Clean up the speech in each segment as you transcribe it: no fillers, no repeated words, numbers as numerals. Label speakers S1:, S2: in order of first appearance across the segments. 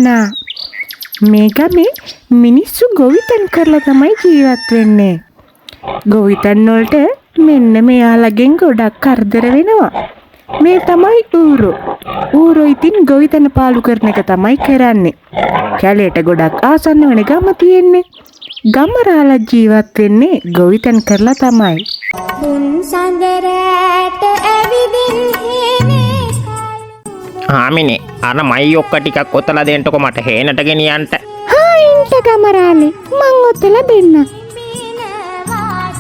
S1: වුණා. මේ ගමේ මිනිස්සු ගොවිතැන් කරලා තමයි ජීවත් වෙන්නේ. ගොවිතැන් වලට මෙන්න මෙයාලගෙන් ගොඩක් කරදර වෙනවා. මේ තමයි ඌරෝ. ඌරෝ ඉතින් ගොවිතැන පාලු කරන එක තමයි කරන්නේ. කැලේට ගොඩක් ආසන්න වෙන ගම තියෙන්නේ. ගමරාලා ජීවත් වෙන්නේ ගොවිතැන් කරලා තමයි.
S2: තුන් සඳ රැට ඇවිදින් හේනේ
S3: හාමිනේ, අර මයියොක්ක ටිකක් ඔතලා දෙන්නකො මට හේනට ගෙනියන්න.
S1: හා ඉන්ට ගමරාලේ, මං ඔතලා දෙන්න.
S2: බිනවාද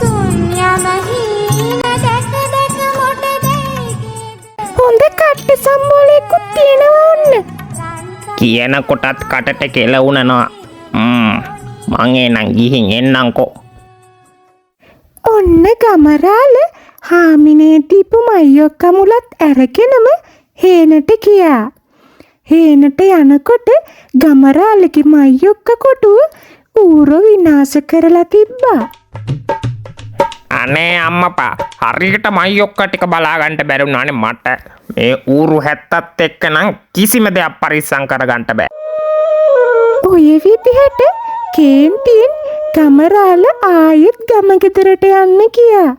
S2: තුන් යම හීන දැක දැක මොට දැයි
S1: හොඳ කට්ට සම්බෝලයකුත් තියෙනවා ඔන්න.
S3: කියන කොටත් කටට කෙල උනනවා. මං එහෙනම් ගිහින් එන්නම්කෝ.
S1: ඔන්න ගමරාල හාමිනේ දීපු මයියොක්ක මුලත් අරගෙනම හේනට ගියා. හේනට යනකොට ගමරාලගේ මයියොක්ක කොටුව ඌරෝ විනාශ කරලා තිබ්බා.
S3: අනේ අම්මපා, හරියට මයියොක්ක ටික බලා ගන්න බැරි වුණානේ මට. මේ ඌරු 70ත් එක්ක නම් කිසිම දෙයක් පරිස්සම් කරගන්න බෑ.
S1: ඔය විදිහට කේන්තියෙන් ගමරාල ආයෙත් ගම ගෙදරට යන්න ගියා.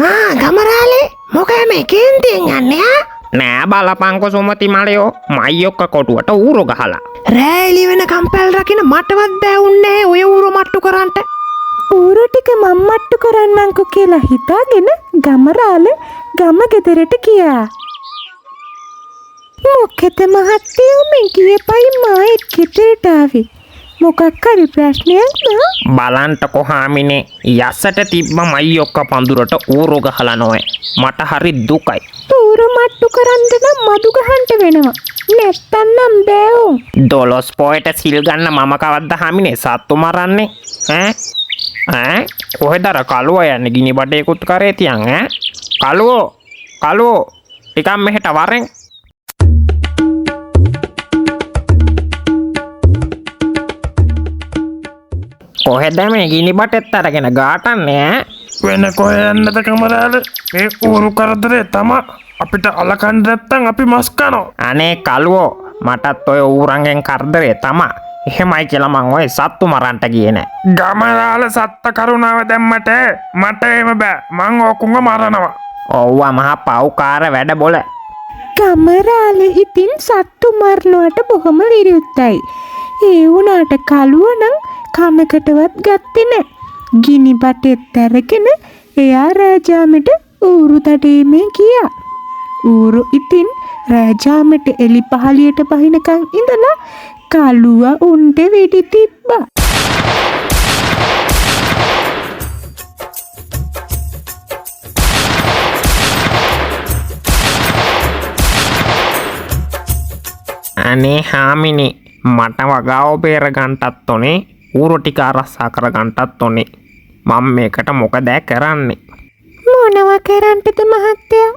S4: ආ ගමරාලේ, මොකෑ මේ කේන්තියෙන් යන්නේ ආ?
S3: නෑ බලපංකො සුමති මලයෝ, මයියොක්ක කොටුවට ඌරෝ ගහලා.
S4: රෑ එළි වෙනකම් පැල් රකින්න මටවත් බෑ උන්නේ ඔය ඌරෝ මට්ටු කරන්ට.
S1: ඌරෝ ටික මං මට්ටු කරන්නම්කෝ කියලා හිතාගෙන ගමරාල ගම ගෙදරට ගියා. මොකද මහත්තයෝ මේ ගිය පයින් මායෙත් ගෙදරට ආවේ. මොකක් හරි ප්‍රශ්නයක්ද?
S3: බලන්ටකො හාමිනේ, යස්සට තිබ්බ මයියොක්ක පඳුරට ඌරෝ ගහලා නොවේ. මට හරි දුකයි.
S1: ඌරෝ මට්ටු කරන්න නම් මදු ගහන්න වෙනවා. නැත්තම් නම් බෑ ඕ.
S3: 12 පොයට සිල් ගන්න මම කවද්ද හාමිනේ සත්තු මරන්නේ? ඈ? ඈ? කොහෙද අර කළුව යන්නේ ගිනි බඩේකුත් කරේ තියන් ඈ? කළුවෝ, කළුවෝ ටිකක් මෙහෙට වරෙන්. කොහෙද මේ ගිනි බටෙත් අරගෙන ගාටන්නේ ඈ?
S5: වෙන කොහෙ යන්නද කමරාල, මේ ඌරු කරදරේ තමා. අපිට අල කන්න නැත්තම් අපි මස් කනවා.
S3: අනේ කළුවෝ, මටත් ඔය ඌරන්ගෙන් කරදරේ තමා. එහෙමයි කියලා මං ඔය සත්තු මරන්ට ගියේ නෑ.
S5: ගමරාල සත්ත කරුණාව දැම්මට මට එහෙම බෑ. මං ඕකුංග මරනවා.
S3: ඔව්වා මහා පව්කාර වැඩ බොල.
S1: ගමරාල ඉතින් සත්තු මරනවට බොහොම විරුද්ධයි. ඒ වුණාට කළුව නම් කනකටවත් ගත්තේ නෑ. ගිනි බටෙත් අරගෙන එයා රෑජාමෙට ඌරු තටීමේ ගියා. ඌරු ඉතින් රෑජාමෙට එලි පහලියට බහිනකන් ඉඳලා කළුව උන්ට වෙඩි තිබ්බා.
S3: අනේ හාමිනේ, මට වගාව බේර ගන්නටත් ඕනේ, ඌරෝ ටික ආරක්ෂා කර ගන්නටත් ඕනේ. මම මේකට මොකද කරන්නේ?
S1: මොනවා කරන්නද මහත්තයා?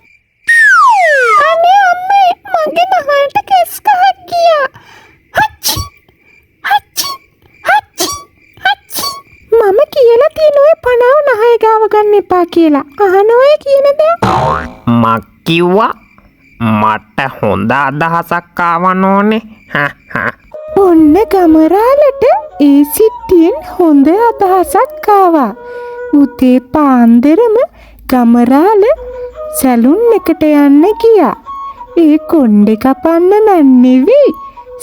S1: අනේ අම්මේ, මගේ නහයට කෙස් ගහක් ගියා. හච්චි හච්චි හච්චි හච්චි. මම කියලා තියෙන ඔය පණාව නහය ගාව ගන්න එපා කියලා. අහන ඔය කියන දේ.
S3: මක් කිව්වා? මට හොඳ අදහසක් ආවා නෝනේ. හා හා.
S1: ඔන්න ගමරාලට ඒ සිද්ධියෙන් හොඳ අදහසක් ආවා. උදේ පාන්දරම ගමරාල සැලුන් එකට යන්න ගියා. ඒ කොණ්ඩේ කපන්න නම් නෙවෙයි,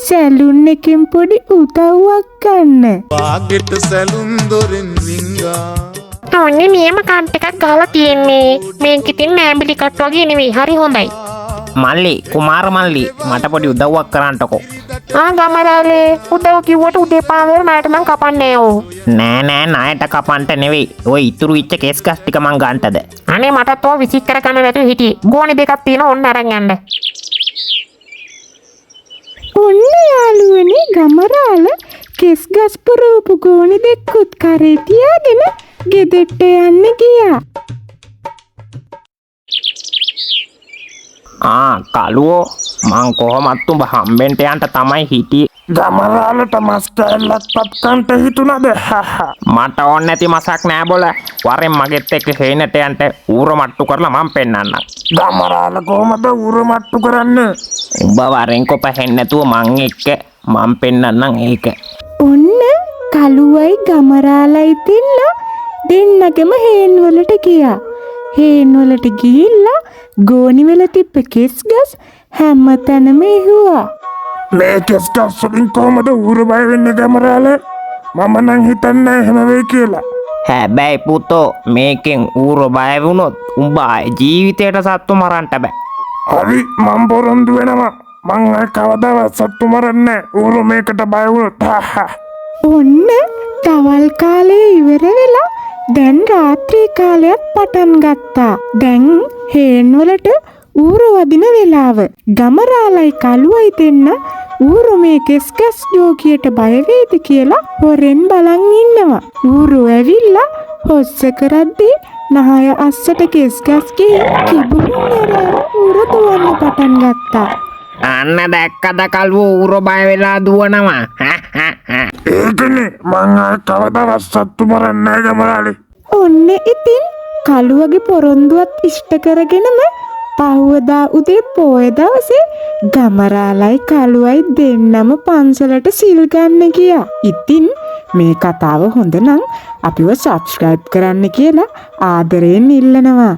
S1: සැලුන් එකෙන් පොඩි උදව්වක් ගන්න.
S6: වාගෙට සැලුන් දොරෙන් රිංගා.
S7: ඔන්නේ නියම කට් එකක් ගහලා තියෙන්නේ. මේක ඉතින් නෑඹිලි කට් වගේ නෙවෙයි, හරි හොඳයි.
S3: මල්ලි, කුමාර මල්ලි, මට පොඩි උදව්වක් කරන්නකෝ.
S7: ආ ගමරාලේ, උදව් කිව්වට උදේ පාන්දර ණයට නම් කපන්නේ ඕ.
S3: නෑ නෑ, ණයට කපන්නට නෙවෙයි. ඔය ඉතුරු වෙච්ච කෙස් ගස් ටික මං ගන්නටද?
S7: අනේ මටත් ඔය විසික් කර ගන්න නැතුව හිටියේ. ගෝණි දෙකක් තියෙනවා, ඔන්න අරන් යන්න.
S1: ඔන්න යාළුවනේ ගමරාල කෙස් ගස් පුරවපු ගෝණි දෙකකුත් කරේ තියාගෙන ගෙදරට යන්න ගියා.
S3: ආ කළුවෝ, මං කොහොමත් උඹ හම්බෙන්ට යන්න තමයි හිටියේ.
S5: ගමරාලට මස් කෑල්ලක්වත් කන්ට හිතුණද?
S3: මට ඕනේ නැති මසක් නෑ බොල. වරෙන් මගෙත් එක්ක හේනට යන්න ඌර මට්ටු කරලා මං පෙන්නන්නම්.
S5: ගමරාල කොහමද ඌර මට්ටු කරන්නේ?
S3: උඹ වරෙන් කොප හෙන්න නැතුව මං එක්ක මං පෙන්නන්නම් ඒක.
S1: ඔන්න කළුවයි ගමරාලයි දෙන්න දෙන්නගෙම හේන් වලට ගියා. හේන් වලට ගිහිල්ලා ගෝනි වල තිබ්බ කෙස් ගස් හැම තැනම එහුවා.
S5: මේ කෙස් ගස් වලින් කොහමද ඌර බය වෙන්නේ ගමරාල? මම නම් හිතන්නේ එහෙම වෙයි කියලා.
S3: හැබැයි පුතෝ, මේකෙන් ඌර බය වුණොත් උඹ ආයේ ජීවිතේට සත්තු මරන්න බෑ.
S5: හරි, මං පොරොන්දු වෙනවා. මං ආයේ කවදාවත් සත්තු මරන්නේ නෑ ඌර මේකට බය වුණොත්.
S1: ඔන්න දවල් කාලේ ඉවර වෙලා දැන් රාත්‍රී කාලයත් පටන් ගත්තා. දැන් හේන් වලට ඌර වදින වෙලාව. ගමරාලයි කළුවයි දෙන්න ඌරු මේ කෙස්ගස් ජෝකියට බය වේද කියලා හොරෙන් බලන් ඉන්නවා. ඌරු ඇවිල්ලා හොස්ස කරද්දී නහය අස්සට කෙස්ගස් ගිහින් කිඹුහුන් ඇර ඇර ඌර දුවන්න පටන් ගත්තා.
S3: අන්න දැක්කද කළුවෝ, ඌර බය වෙලා දුවනවා.
S5: ඒකනේ, මං ආයේ කවදාවත් සත්තු මරන්නේ නෑ ගමරාලේ.
S1: ඔන්න ඉතින් කළුවගේ පොරොන්දුවත් ඉෂ්ට කරගෙනම පහුවදා උදේ පෝය දවසේ ගමරාලයි කළුවයි දෙන්නම පන්සලට සිල් ගන්න ගියා. ඉතින් මේ කතාව හොඳ නම් අපිව සබ්ස්ක්‍රයිබ් කරන්න කියලා ආදරයෙන් ඉල්ලනවා.